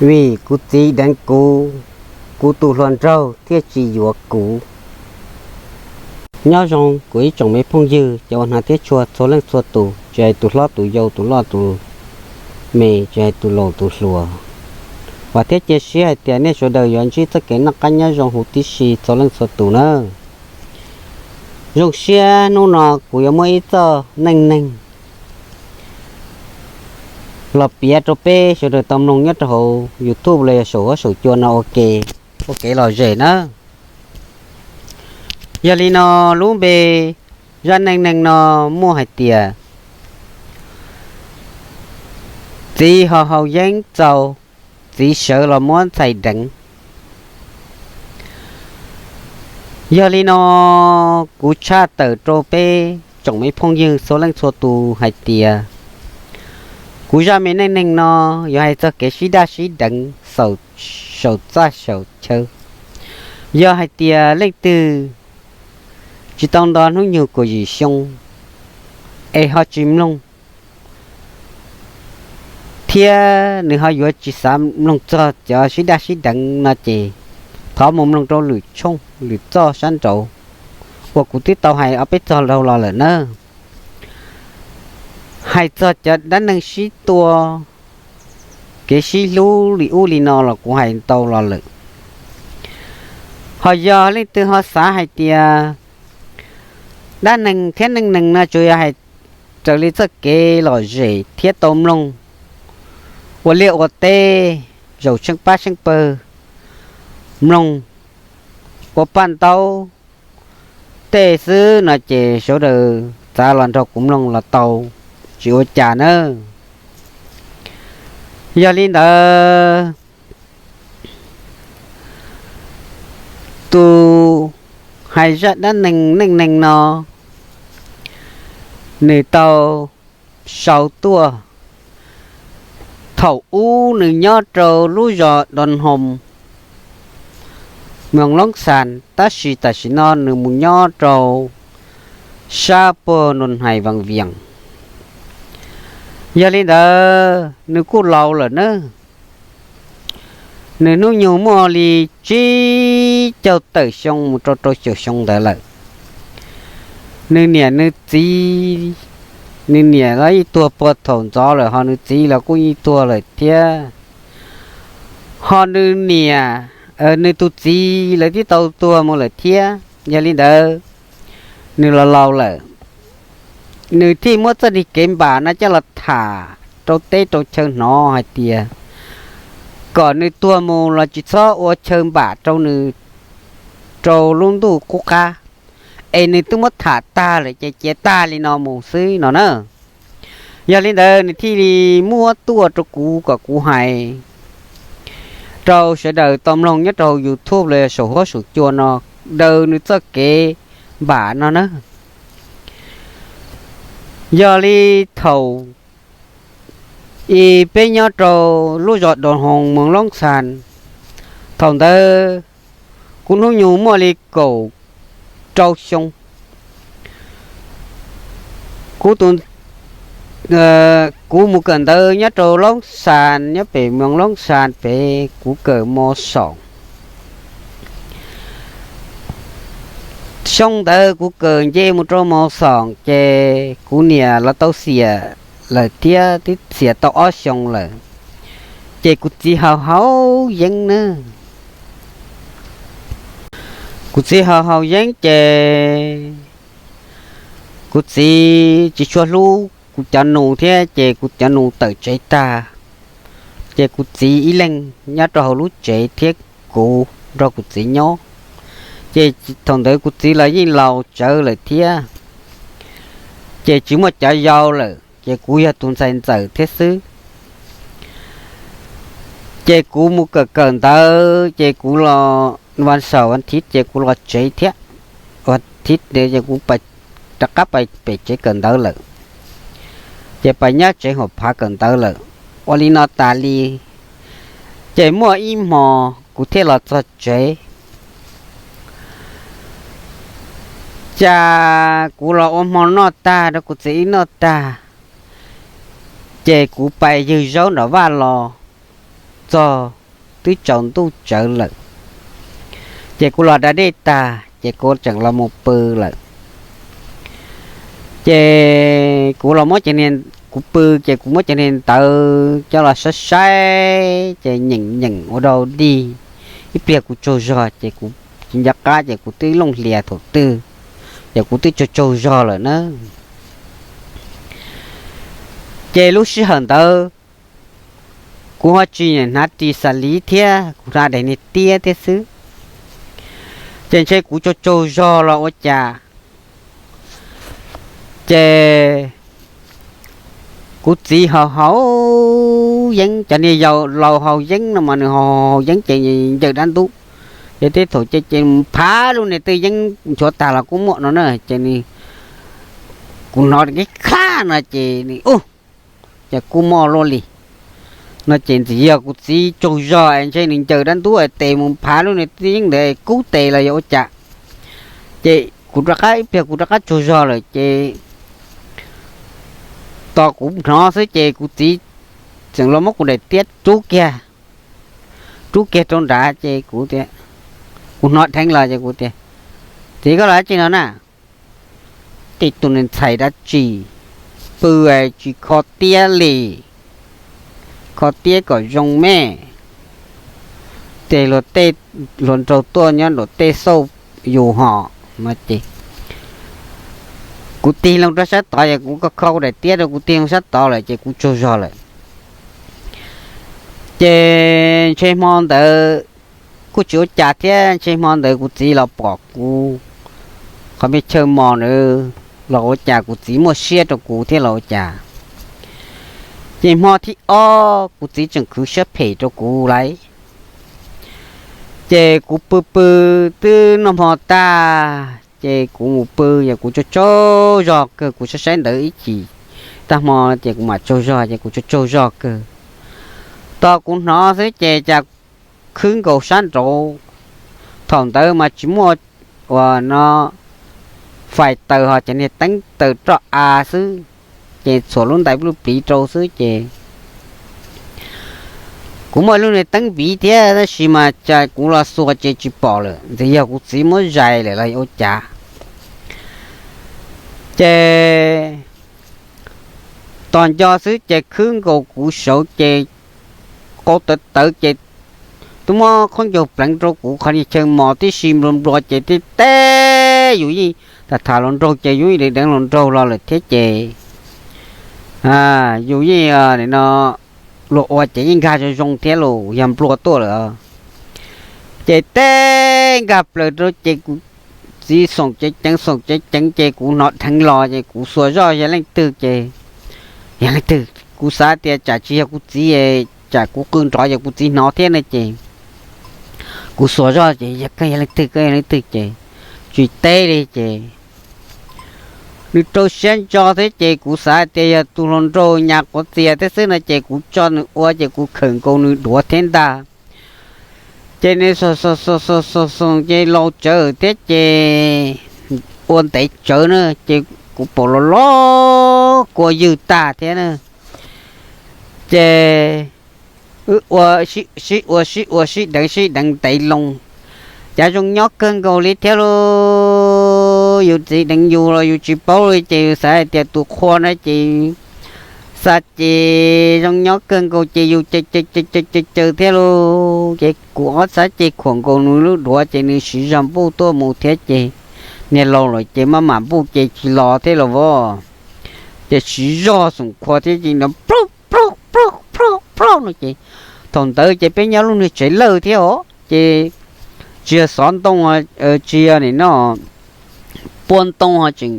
Vim kuv txiv deev kuv, kuv tus hluas nraug thiaj tsis yuav kuv. Nyob zoo kuv ib tsoom me phooj ywg cov uas hnav thiab tshua txhua leej txhua tus, tsis hais tus hlob tus yau, tus loj tus me, tsis hais tus laus tus hluas. Vam thiab cia siab hais tias nej sawv daws yuav ntsib txoj kev noj qab nyob zoo huv tib si txhua leej txhua tus nawb. Zoo siab hnub no kuv yuav muab ib txoj neej neeg los piav rau peb sawv daws tau mloog nyob rau hauv YouTube los yog saum huab saum cua no ua ke, ua kev lom zem nawb. Yog li no, lub npe zaj neej neeg no muaj hais tias txiv ho haus yeeb txaus, txiv sawv los muab ntxhais deev. Yog li no, kuv tshaj tawm rau peb tsoom me phooj ywg txhua leej txhua tus hais tias kuv zaj me neej neeg no yuav hais txog kev sib daj sib deev saum txaj saum chaw. Yog hais tias leej twg tsis tau nto hnub nyoog kaum yim xyoo es ho tsis mloog, thiab nws ho yuav tsis xav mloog txog cov sib daj sib deev no ces thov mus mloog rau lwm tshooj lwm txoj sab nraud uas kuv twb tau hais ob peb txog dhau los lawm nawb. Hais txog cov dab neeg sib tua, kev sib hlub li ub li no los kuv hais ntau los lawm. Ho yog leej twg ho xav hais tias dab neeg thiab neej neeg no tsuas yog hais raws li txoj kev lom zem thiab tau mloog ua liaj ua teb, zaum tsheej pab tsheej pawg, mloog ua paj ntaub tej xwb no ces sawv daws txav los nrog kuv mloog los tau, tsis ua cas nawb. Yog li ntawd, tus hais zaj dab neeg neej neeg no, nws tau sau tuaj thaum ub nws nyob rau lub zos Doo Hoo, moos Loob Xas, tab sis tam sim no nws mus nyob rau sab puag Nus Hais Vaj Vias. Yog li ntawd nws kuj laus lawm nawb. Nws hnub nyoog muaj li tsib caug tawm xyoo mus rau rau caum xyoo ntawd lawm. Nws niam nws txiv, nws niam los yeej tuag puag thaum ntxov lawm, ho nws txiv los kuj yeej tuag lawm thiab. Ho nws niam, nws tus txiv lawv twb tau tuag mus lawm thiab. Yog li ntawd, nws los laus lawm, nws thiaj muab txoj kev npam no coj los tham rau teb rau chaw hnov hais tias kom nws tuag mus los tsis txhob ua chaw npam rau nws rau lub ntuj qub qab, es nws twb muab tham tag lawm ces cia tag li no mus xwb no na. Yog li ntawd nws thiaj li muab tuaj rau kuv kom kuv hais rau sawv daws tau mloog nyob rau YouTube los saum huab saum cua no, daws nws txoj kev npam no na. Yog li thaum ub peb nyob rau lub zos Doo Hoo, moos Loob Xas, thaum ntawd kuv hnub nyoog muaj li kaum rau xyoo. Kuv tus, kuv mus kawm ntawv nyob rau Loob Xas, nyob pem moos Loob Xas pem, kuv kawm mos xoom. Xyoo ntawd kuv kawm nce mus rau mos xoom ces kuv niam los tau xiam lawm thiab, twb xiam tau ob xyoos lawm. Ces kuv txiv haus haus yeeb na. Kuv txiv haus haus yeeb ces kuv txiv tsis tshua hlub kuv cov nus thiab, ces kuv cov nus tawm tsev tag, ces kuv txiv ib leeg nyob rau hauv lub tsev thiab kuv nrog kuv txiv nyob. Ces thaum ntawd kuv txiv los yeej laus tsawv lawm thiab, ces tsis muaj cov yau lawm, ces kuv yog tus ntxhais ntxawm thiab xwb. Ces kuv mus kawm kawm ntawv ces kuv los, vas xaum vas thiv ces kuv los tsev thiab. Vas thiv ces kuv rov qab pais pem tsev kawm ntawv lawm, ces pais nyob tsev hauv phav kawm ntawv lawm. Ua li no tas li, ces muaj ib hmo kuv thiaj los txog tsev. Cas kuv los ua hmo noj tag rau kuv txiv wb noj tag, ces kuv pais ywg zaub nram vaj los, txog, twb tsaus ntuj tsawv lawm. Ces kuv los da dej tag ces kuv tseem los mus pw lawm. Ces kuv los muab cov niag, kuv pw ces kuv muab cov niag ntawv coj los saib saib ces nyeem nyeem ua dau dig. Ib pliag kuv tsaug zog ces kuv tsis nco qab ces kuv twb looj hlias thaum twg, ces kuv twb tsaug tsaug zog lawm na. Ces lub sij hawm ntawd kuv ho tsis hnav ris xas liv thiab, kuv hnav daim niag tiab thiab xwb. Ces ntshe kuv tsaug tsaug zog los ua cas, ces kuv txiv haus haus yeeb, cov niag yau laus haus yeeb no mas nws haus haus yeeb ces ncaws dab ntub. Ces tej thaum ces ces phav lub niag twj yeeb nchuav tag los kuj muaj no na, ces nws, kuv hnov nqi khab no ces nws ub, ces kuj muaj luaj li no ces ntxim yog kuv txiv tsaug zog es ntshe nws ncaws dab ntub es tes mus phav lub niag twj yeeb ntawd kub tes los yog ua cas. Ces kuv rov qab, ib pliag kuv rov qab tsaug zog lawm ces tos kuv hnov xwb ces kuv txiv tseem los muab kuv daim tiab rub kiag, rub kiag rau nrad ces kuv tias, kuv hnov dheev los ces kuv tias, txiv, koj los dab tsi no na? Tej tus neeg ntxhais dab tsi pw tsis kho tiab li, kho tiab kom zoo me, ces luag tej, hluas nraug tuaj nyob nraum tej xauj yus hos no ces kuv tig loo rau sab tod es kuv kho kho kuv daim tiab rau kuv tig loo sab tod lawm ces kuv tsaug zog lawm. Ces ntshe hmo ntawd kuj tsis ua cas thiab, ntshe hmo ntawd kuv txiv los pom kuv qhov me chaw mos ntawd los ua cas kuv txiv muaj siab rau kuv thiab los ua cas. Ces hmo thib ob kuv txiv tseem khwv siab phem rau kuv lauj. Ces kuv pw pw twb noj hmo tag ces kuv mus pw, yog kuv tsaug tsaug zog kawg, kuv saib saib ntawv ib chim tag hmo ces kuv mam tsaug zog ces kuv tsaug tsaug zog kawg. Tos kuv hnov xwb ces cas khwb nkaus sab nraud. Thaum ntawd mas tsis muaj ua no fais taws ho cov niag teeb taws roj av xwb, ces txhuam lub ntais lub pliv rau xwb ces kuv muaj lub niag teeb viv thiab tab sis mas cas kuv los xuas ces tsis pom lawm, ntxim yog kuv txiv muab zais lawm los ua cas. Ces tos nco xwb ces khwb nkaus kuv saud ces qau tawv tawv ces twb muab khaub ncaug pleev rau kuv qhov niag chaw mos tib si nplua nplua ces tib teb yus yeej tham tham hluas nraug ces yus yeej deev deev hluas nraug los lawm thiab ces yus yeej no luag ua ces yeej nkag zoo zoo thiab los yog nplua tuaj lawm. Ces teb nkag plaws rau ces kuv txiv xoom ceev ceev xoom ceev ceev ces kuv hnov dheev los ces kuv xuas zoj yog leej twg ces, yog leej twg, kuv xav tias tsam tsis yog kuv txiv, tsam kuv qw nrov yog kuv txiv hnov thiab ne ces kuv xuas zoj ces yog koj yog leej twg, koj yog leej twg ces tsis teb li ces nws rau siab ntso thiab ces kuv xav tias yog tus hluas nraug nyas quav txias thiab xwb no ces kuv tso nws ua ces kuv khawm nkaus nws duav thiab ntag. Ces nws xoom xoom xoom xoom xoom ces laus tsawv thiab ces ua ntev tsawv na ces kuv pom los los kua ywg tag thiab na. Ces wb ua, sib ua sib ua sib deev sib deev ntev loo, cas zoo nyob kawg nkaus li thiab lauj. Yus txiv deev yus los yus tsis paub li ces yus xav hais tias tus qhua na ces xa ces zoo nyob kawg nkaus ces yus caw caw caw caw caw caw thiab lauj. Ces kuv ob sab ces khuam nkaus nws lub duav ces nws siv zog npuj tuaj mus thiab ces niag laus lawm ces maj mam npuj ces tsis los thiab los vov. Ces siv zog xoom khua thiab ces nrov ploj ploj ploj ploj ploj no ces thaum ntawd ces peb nyob lub niag tsev lawj thiab os ces tsis yog xov ntoo, tsis yog nim no pua ntoo ho tseem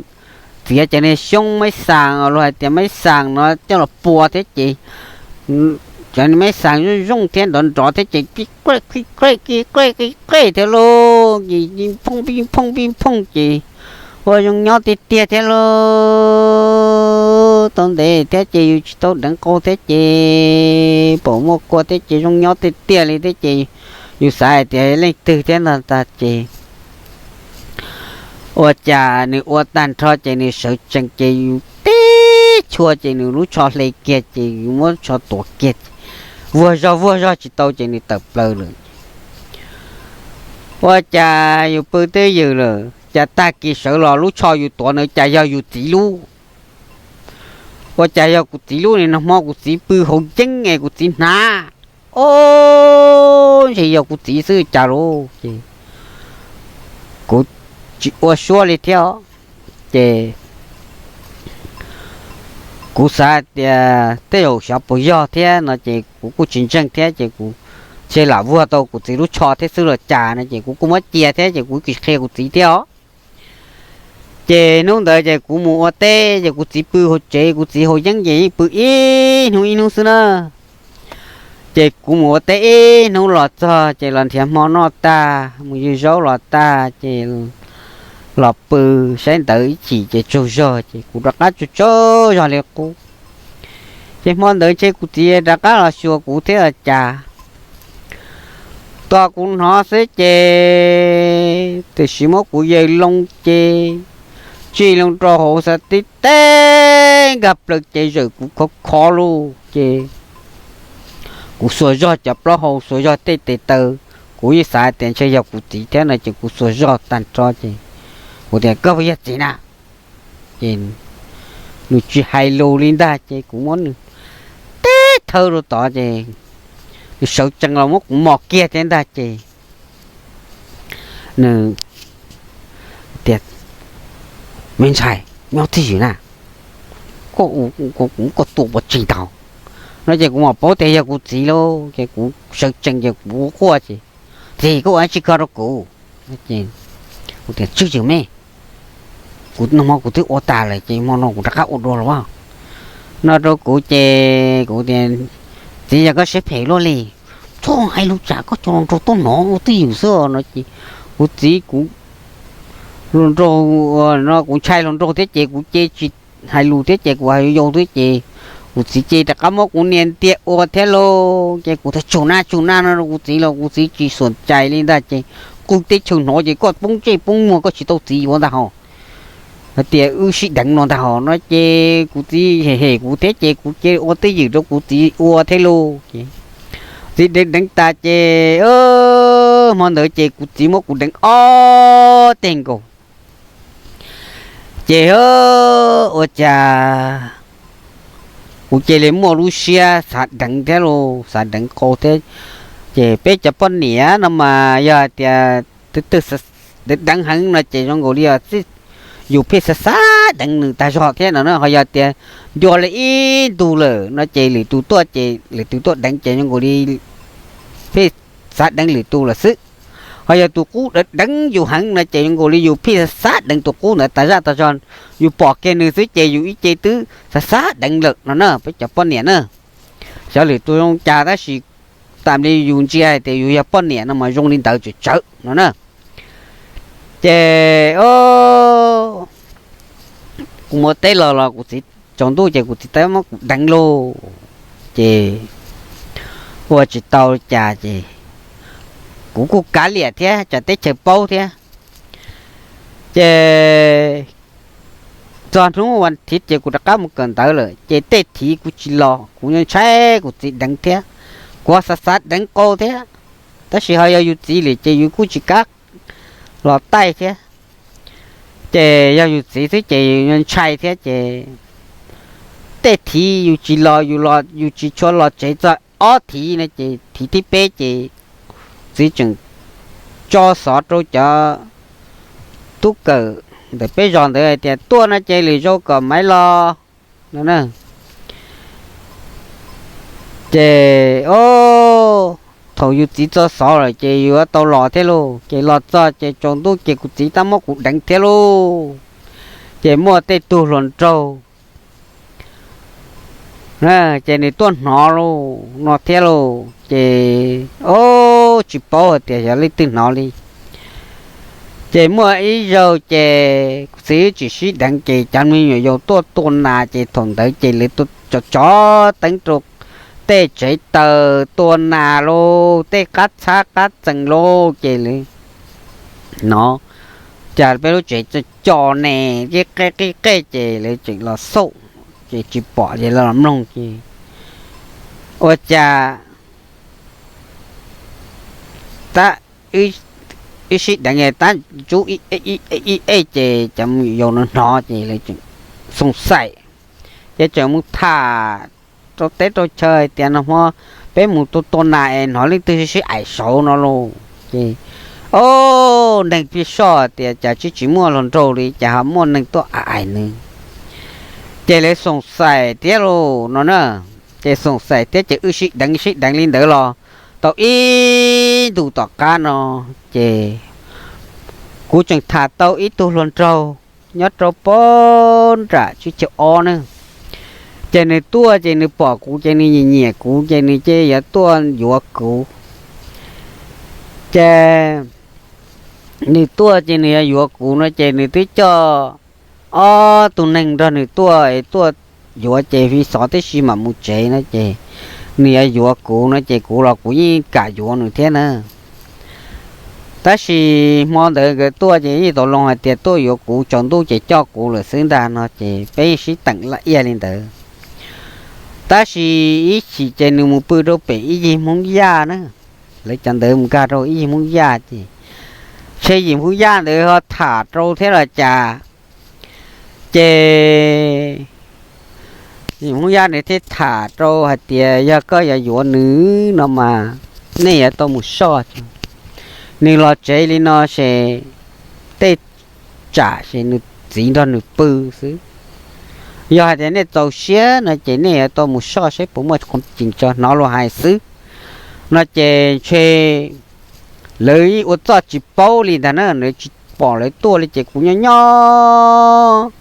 txiav cov niag xyoob maib xas los hais tias maib xas no coj los pua thiab ces cov niag maib xas zoo zoo thiab nrov nrov thiab ces pib qej qij qej qij qej qij qej thiab lauj, ces pib phooj pib phooj pib phooj ces ua zoo nyob tiag tiag thiab lauj. Tau ntev thiab ces yus tsis tau deev qau thiab ces pom muaj kua thiab ces zoo nyob tiag tiag li thiab ces yus xav hais tias leej twg thiab ntag tas ces ua cas nws ua tag nrho ces nws sawv tsees ces yus tib chua ces nws lub tsho hle kiag ces yus muab tsho tuav kiag ces vuag zog vuag zog tsis tau ces nws tawm plaws lawm. Ua cas yus pw twj ywm lawm cas tag kis sawv los lub tsho yus tuav ntawd cas yog yus txiv lub. Ua cas yog kuv txiv lub ne, nag hmo kuv txiv pw hauv yeeb es kuv txiv hnav, o, ntshe yog kuv txiv xwb cas lauj. Ces kuv tsis ua suab li thiab, ces kuv xav tias tej zaum xyov puas yog thiab no ces kuv kuj tsis ntseeg thiab ces kuv thiaj lam vuag tau kuv txiv lub tsho thiab xwb los cas no ces kuv kuj muab cia thiab ces kuv tsis qhia kuv txiv thiab os. Ces hnub ntawd ces kuv mus ua teb ces kuv txiv pw hauv tsev, kuv txiv hauv yeeb ces yeej pw ib hnub ib hnub xwb na. Ces kuv mus ua teb ib hnub los txog ces los nrhiav hmo noj tag mus ywg zaub los tag ces los pw saib ntawv ib chim ces tsaug zog ces kuv rov qab tsaug tsaug zog li qub. Ces hmo ntawd ntshe kuv txiv rov qab los xyuas kuv thiab los cas. Tos kuv hnov xwb ces tiam sis muab kuv yaws loo ces tsij loo rau hauv xav tib teb nkag plaws ces zawm kuv khov khov lauj ces kuv xuas zog cov plaub hau xuas zog tej tes taw, kuv yeej xav tias ntshe yog kuv txiv thiab no ces kuv xuas zog tag nrho ces kuv tias koj puas yog txiv na? Ces nws tsis hais lus li ntag ces kuv muab nws teb thawb rau tod ces nws sawv tsees los muab kuv mos kiag thiab ntag ces nws tias me ntxhais nyob twj ywm na, koj ua kuv koj tua puas tseeg tau no ces kuv mam paub tias yog kuv txiv lauj ces kuv sawv tsees ces kuv quaj ces txiv koj ua tsis kho rau kuv. Kuv tias tswj yws me, kuv nag hmo kuv twb ua tas lawm ces hmo no kuv rov qab ua dua los no rau kuv ces kuv tias txiv yog koj siab phem luaj li, txhob hais lus tsam koj cov hluas nraug tuaj hnov ua twj ywm xwb no ces kuv txiv kuv hluas nraug no kuv ntshai hluas nraug thiab ces kuv cia tsis hais lus thiab ces kuv hais yau thiab ces kuv txiv ces rov qab muab kuv nias ntias ua thiab lauj ces kuv tias tsum na tsum na no rau kuv txiv los kuv txiv tsis xuam cai li ntag ces qw teb chaws hnov ces koj poob ntsej poob muag koj tsis tau txiv yuav ntag hos, hais tias wb sib deev no ntag hos no ces kuv txiv hem hem kuv thiab ces kuv cia ua twj ywm rau kuv txiv ua thiab lauj ces txiv deev deev tas ces hmo ntawd ces kuv txiv muab kuv deev ob teg nkaus. Ces ua cas kuv cia li muaj lub siab xav deev thiab lauj, xav deev qau thiab. Ces peb cov poj niam no mas yog hais tias twb twb deev heev no ces zoo nkaus li yus pheej xav xav deev nws tag zog thiab no na. Ho yog tias ncua li ib ntus lawm no ces lwm tus tuaj ces lwm tus tuaj deev ces zoo nkaus li pheej xav deev lwm tus lawm xwb. Ho yog tus qub deev deev yus heev no ces zoo nkaus li yus pheej xav deev tus qub ntawd tag zaj tag zog. Yus pom kiag nws xwb ces yus ib ce twb xav xav deev lawm no na peb cov poj niam na. Xyov lwm tus zoo cas tab sis tam li yus ntsia hais tias yus yog poj niam no mas zoo li ntawd tsawm tsawv no na. Ces kuv mus teb los los kuv txiv tsaus ntuj ces kuv txiv tau muab kuv deev lauj. Ces ua tsis tau cas ces kuv kuj kav liam thiab tsam teb chaws paub thiab. Ces txog hnub vas thiv ces kuv rov qab mus kawm ntawv lawm ces tej thiv kuv tsis los kuv ntshai kuv txiv deev thiab, kuv xav xav deev qau thiab. Tab sis ho yog yus txiv lawm ces yus kuj tsis kam los taij thiab. Ces yog yus txiv xwb ces yus ntshai thiab ces tej thiv yus tsis los, yus los yus tsis tshua los tsev txog ob thiv no ces thiv thib peb ces txiv tseem tso xov rau cov tub kawm ntawm peb zos ntawd hais tias tuaj no ces lwm zaus kom maiv los no na. Ces o, thaum yus txiv tso xov lawm ces yus yuav tau los thiab lauj. Ces los txog ces tsaus ntuj ces kuv txiv tab muab kuv deev thiab lauj. Ces muaj tej tug hluas nraug ces nws tuaj hnov lauj no thiab lauj. Ces o, tsis paub hais tias yog leej twg hnov li. Ces muaj ib zaug ces kuv txiv tsis sib deev ces cov me nyuam yaus tuaj tua nas ces thaum ntawd ces lawv tuaj tso tso teeb rau tej tsev taws tua nas lauj, tej qab txhab qab txees lauj ces lawv hnov cas peb lub tsev co ne, qej qej qej ces lawv tseem los xauj ces tsis pom ces lawv los mloog ces ua cas tab, wb sib deev tab ntsub ib ej ces cov yau no hnov ces lawv xoom xaim, ces tseem mus tham rau teb rau chaw hais tias no hmo peb mus tua tua nas es hnov leej twg sib aim saud no lauj. Ces, o, neeg pheej soj tias cas tsis tsis muaj hluas nraug li, cas ho muaj neeg tuaj aim nws. Ces lawv xoom xaim thiab lauj no na. Ces xoom xaim thiab ces wb sib deev sib deev li ntawd los tau ib ntus tom qab no, ces kuv tseem tham tau ib tug hluas nraug nyob rau pob nram tsib caug ob na. Ces nws tuaj ces nws pom kuv ces nws nyiam nyiam kuv ces nws cia yuav tuaj yuav kuv. Ces nws tuaj ces nws yuav yuav kuv no ces nws twb coj ob tug neeg nrog nws tuaj es tuaj yuav ces fi xov tib si mam mus tsev no ces nws yuav yuav kuv no ces kuv los kuv yeej kam yuav nws thiab na. Tab sis hmo ntawd nkawd tuaj ces yeej tau loo hais tias tuaj yuav kuv tsaus ntuj ces coj kuv lawm xwb ntag no ces peb yeej sib teem laj iaj li ntawd. Tab sis ib chim ces nws mus pw rau pem ib yim Hmoob Yaj na, lawv cov ntawd mus nkag rau ib yim Hmoob Yaj ces, ntshe yim Hmoob Yaj ntawd ho tham rau thiab los cas, ces yim Hmoob Yaj ntawd thiaj tham rau hais tias yog koj yuav yuav nws no mas nej yuav tau mus soj, nws los tsev li no ces tej tsam ces nws txiv nrog nws pw xwb. Yog hais tias nej txaus siab no ces nej yuav tau mus soj saib puas muaj qhov tseeb tso, hnov luag hais xwb no ces ntshe lawv ua txoj tsis paub li ntag na, lawv tsis pom lawv tuaj li ces kuv nyob nyob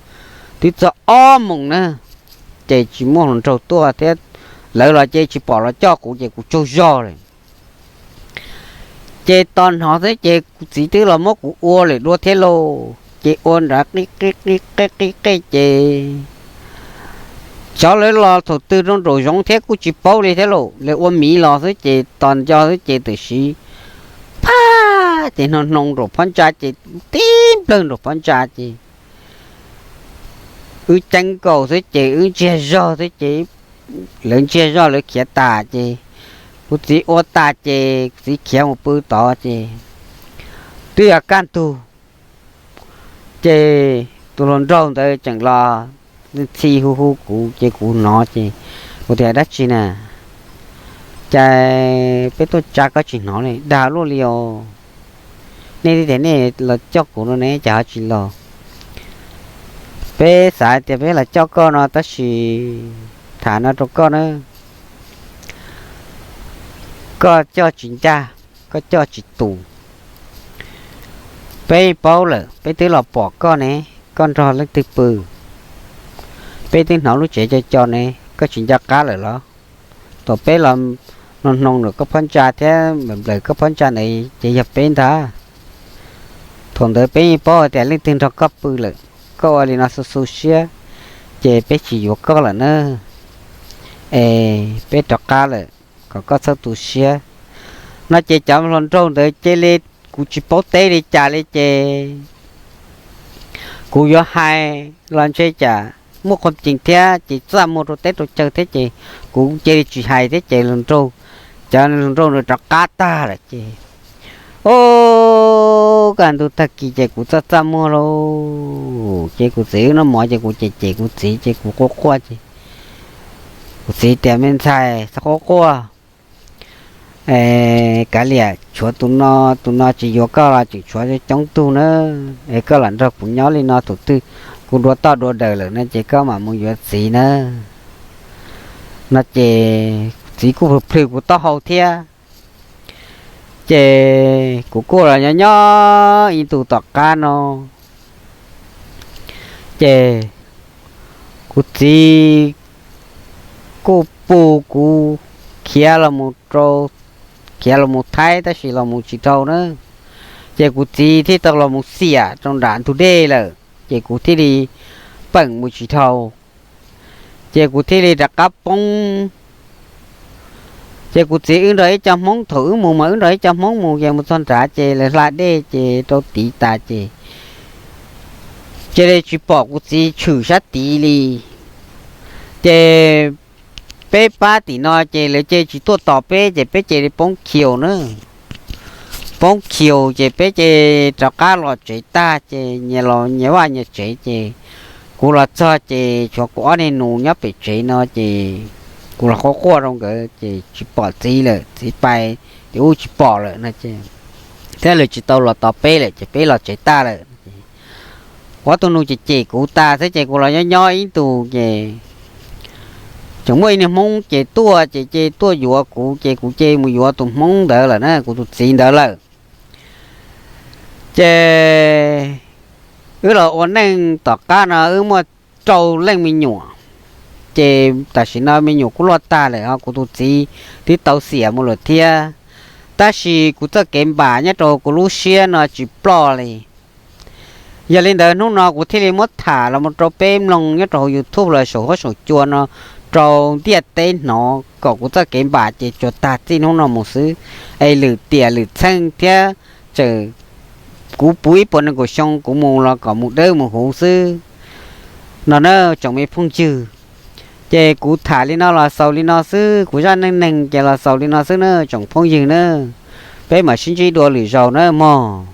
twb txog ob moos na, ces tsis muaj hluas nraug tuaj thiab, lawv los ces tsis pom los coj kuv ces kuv tsaug zog lawm. Ces tos hnov xwb ces kuv txiv twb los muab kuv ua lawm dua thiab lauj, ces ua nrad qij qij qij qij qij qij ces xyov lawv los thaum twg rau nraum zoov thiab kuj tsis paub li thiab lauj, lawv ua miv los xwb ces tos nco xwb ces tam sim phaj ces hno hno nraum phab ntsa ces tib nplawg nraum phab ntsa ces wb ceeb nkaus xwb ces wb ntsiag zog xwb ces lawv ntsiag zog lawv khiav tas ces kuv txiv ua tas ces kuv txiv khiav mus pw tod ces twb yuav kaj ntug ces tus hluas nraug ntawd tseem los ntxhi hu hu kuv ces kuv hnov ces kuv tias dab tsi na, cas peb tuaj tsa koj tsis hnov li, dag luaj li os. Nej tias nej los coj kuv no ne cas ho tsis los? Peb xav tias peb los coj koj no tab sis tham no rau koj na, koj coj tsis ncaj, koj coj tsis tus. Peb paub lawm, peb twb los pom koj ne, koj nrog leej twg pw, peb twb hnov lub tsev co co ne, koj tsis nco qab lawm los? Thaum peb los hno hno nram koj phab ntsa thiab nplawm nplawm koj phab ntsa ntawd ces yog peb ntag. Thaum ntawd peb yeej paub hais tias leej twg nrog koj pw lawm, koj ua li no xu xu siab, ces peb tsis yuav koj lawm na. Es peb rov qab lawm, kom koj txhob tu siab. No ces cov hluas nraug ntawd cia li, kuv tsis paub teb li cas li ces kuv yuav hais los ntshe cas muaj qhov tseeb thiab ces txaj muag rau teb rau chaw thiab ces kuv cia li tsis hais thiab ces hluas nraug, cov hluas nraug ntawd rov qab tag lawm ces, o, kaj ntug tag kis ces kuv txaj txaj muag lauj ces kuv txiv wb noj mov ces kuv cem cem kuv txiv ces kuv quaj quaj ces kuv txiv tias me ntxhais txhob quaj quaj, kav liam tshuav tus no, tus no tsis yuav koj los tseem tshuav coob tug na, es koj lam nrog kuv nyob li no thaum twg kuv dua toj dua daws lawm no ces koj mam mus yuav txiv na. No ces kuv txiv kuj plhws plhws kuv taub hau thiab. Ces kuv kuj los nyob nyob ib ntus tom qab no, ces kuv txiv kuj pub kuv khiav los mus rau, khiav los mus Thaib tab sis los mus tsis dhau na. Ces kuv txiv thiaj tau los mus xiam rau nram ntug dej lawm, ces kuv thiaj li peem mus tsis dhau. Ces kuv thiaj li rov qab poob. Ces kuv txiv wb nrog ib co Hmoob, thaum wb mus mas wb nrog ib co Hmoob mus, ces mus txog nrad ces lawv hla dej ces rau tid tas ces cia li tsis pom kuv txiv tshwm sab tid li. Ces peb pab tim no ces lawv cia li tsis tuaj tos peb ces peb cia li poob khiaus na. poob khiu ces peb ces rov qab los tsev tag ces nyias los nyias vaj nyias tsev ces kuv los txog ces tshuav kuv ob niag nus nyob pem tsev no ces kuv los quaj quaj rau nkawd ces tsis pom txiv lawm, txiv pais tim ub tsis pom lawm no ces thiab lawv tsis tau los tos peb lawm ces peb los tsev tag lawm. Kuv ob tug nus ces cem kuv tas thiab ces kuv los nyob nyob ib ntus ces tseem muaj ib niag hmoob ces tuaj ces ces tuaj yuav kuv ces kuv ces mus yuav tus hmoob ntawd lawm na, kuv tus txiv ntawd lawm. Ces wb los ua neej tom qab no wb muaj rau leej me nyuam. Ces tam sim no me nyuam kuj loj tag lawm ho kuv tus txiv twb tau xiam mus lawm thiab. Tab sis kuv txoj kev npam nyob rau kuv lub siab no tsis ploj li. Yog li ntawd hnub no kuv thiaj li muab tham los mus rau peb mloog nyob rau hauv YouTube los saum huab saum cua no rau ntiaj teb hnov kom kuv txoj kev npam ces tsuas tag txij hnub no mus xwb. Es lwm tiam lwm txheej thiab tseem kuv puv ib puas nees nkaum xyoo kuv mus los kom mus dawb mus huv xwb no na tsoom me phooj ywg. Ces kuv tham li no los xaus li no xwb, kuv zaj neej neeg ces los xaus li no xwb na tsoom phooj ywg na. Peb mam sib ntsib dua lwm zaus na mog.